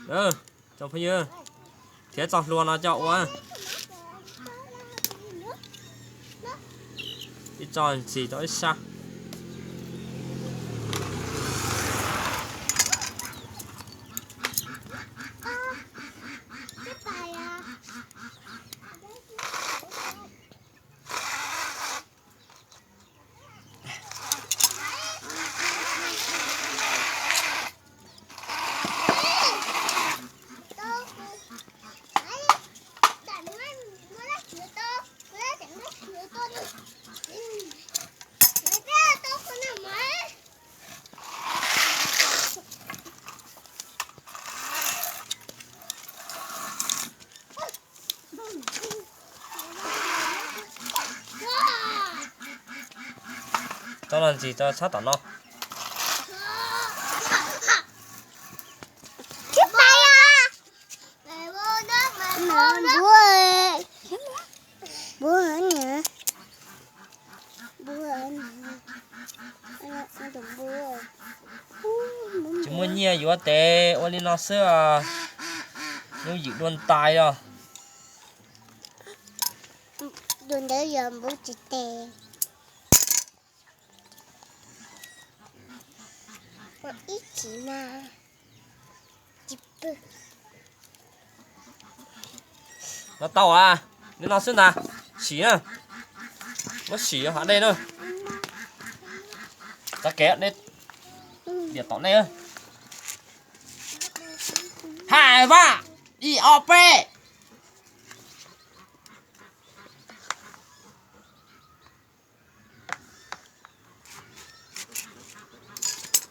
Tsoom phooj ywg, thiab txoj hlua no coj ua ib txoj ntxim rau ib sab. Tau los ntsis tau txhob tom no. Tsis muaj nyiaj yuav tes ua li no xwb os. Yooj yim dua ntais os. Tus ntawd yog npua tsis tes. Ua ib chim mas tsis pw. No tau a, li no xwb ntag. Sim na, muab sim hav dej na. Txav kev dej, diam tom nej. Hai ba, ib ob peb.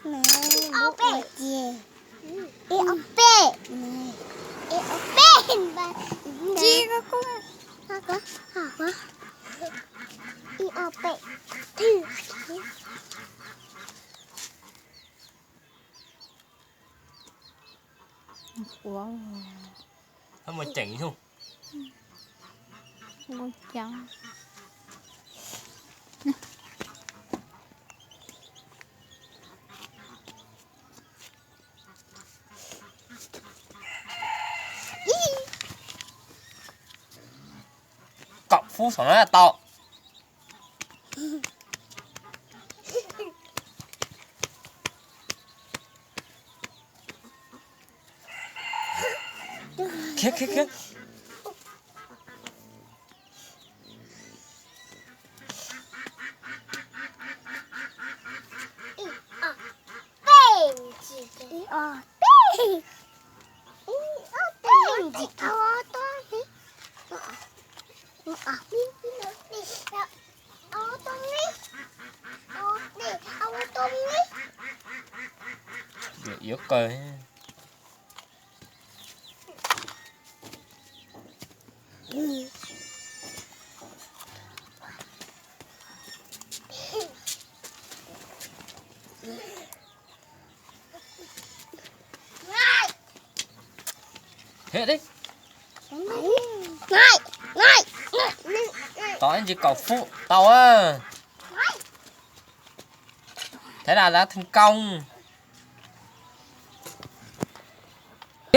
Ib ob peb, ib ob peb, ib ob peb. Ua, muaj ceem yug. Ua ceem. Kaum fub saum no tau. Khiav, khiav, khiav. Yuav kawg. Tau ib ntsis kaum fub tau. Thế là đã thành công.